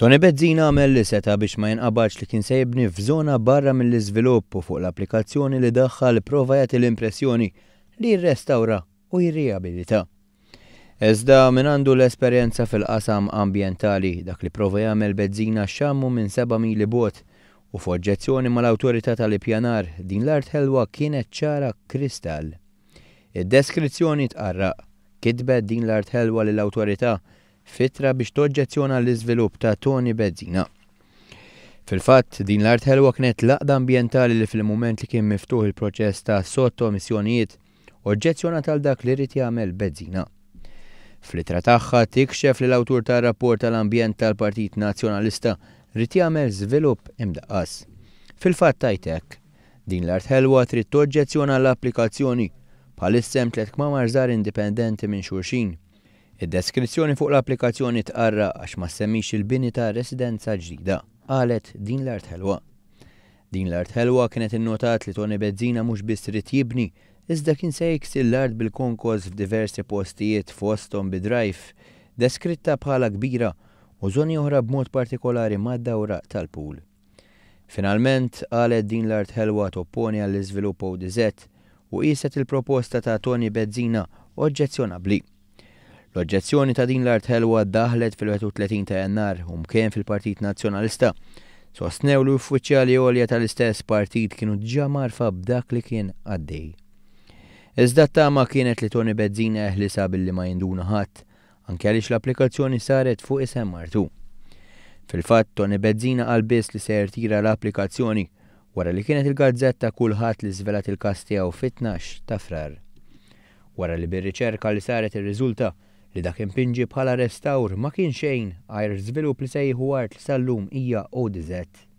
Tony Bezzina għamel li seta' biex ma jinqabadx li kien se jibni f'żona barra mill-iżvilupp u fuq l-applikazzjoni li daħħal prova jagħti l-impressjoni li jirrestawra u jirrijabilita. Iżda min għandu l-esperjenza fil-qasam ambjentali, dak li prova jagħmel Bezzina xammu minn 7 mili bogħod u f'oġġezzjoni mal-Awtorità tal-Ippjanar din l-art ħelwa kienet ċara kristall. Id-deskrizzjoni tqarraq, kitbet din l-art ħelwa lill-Awtorità f'ittra biex toġġezzjona l-iżvilupp ta' Tony Bezzina. Fil-fatt, din l-art ħelwa kienet l-għaqda ambjentali li fil-mument li kien miftuħ il-proċess ta' sottomissjonijiet, oġġezzjonat għal dak li ried jagħmel Bezzina. Fl-ittra tagħha tikxef li l-awtur tar-rapport tal-ambjent tal-Partit Nazzjonalista ried jagħmel żvilupp imdaqqas. Fil-fatt tgħid hekk, Din l-art ħelwa trid toġġezzjona l-applikazzjoni. Bħalissa hemm tliet kmamar żgħar indipendenti minn xulxin. Id-deskrizzjoni fuq l-applikazzjoni tqarraq għax ma ssemmix il-bini ta' residenza ġdida, qalet din l-art ħelwa. Din l-art ħelwa kienet innotat li Tony Bezzina mhux biss ried jibni, iżda kien se jiksi l-art bil-konkos f'diversi postijiet fosthom bi drive, deskritta bħala kbira, u żoni oħra b'mod partikolari mad-dawra tal-pool. Finalment, qalet din l-art ħelwa topponi għall-iżvilupp ODZ u qieset il-proposta ta' Tony Bezzina oġġezzjonabbli. L-oġġezzjoni ta' din l-art ħelwa daħlet fil-31 ta' Jannar u mkien fil-Partit Nazzjonalista sostnew li uffiċjali għolja tal-istess partit kienu diġà mgħarrfa b'dak li kien għaddej. Iżda t-tama kienet li Tony Bezzina jeħlisha billi ma jinduna ħadd anke għaliex l-applikazzjoni saret fuq isem martu. Fil-fatt, Tony Bezzina qal biss li se jirtira l-applikazzjoni wara li kienet il-gazzetta Kullħadd li żvelat il-każ tiegħu fit-12 ta' Frar. Wara li bir-riċerka li saret irriżulta li dak impinġi bħala restawr ma kien xejn għajr żvilupp li se jieħu art li sal-lum hija ODZ.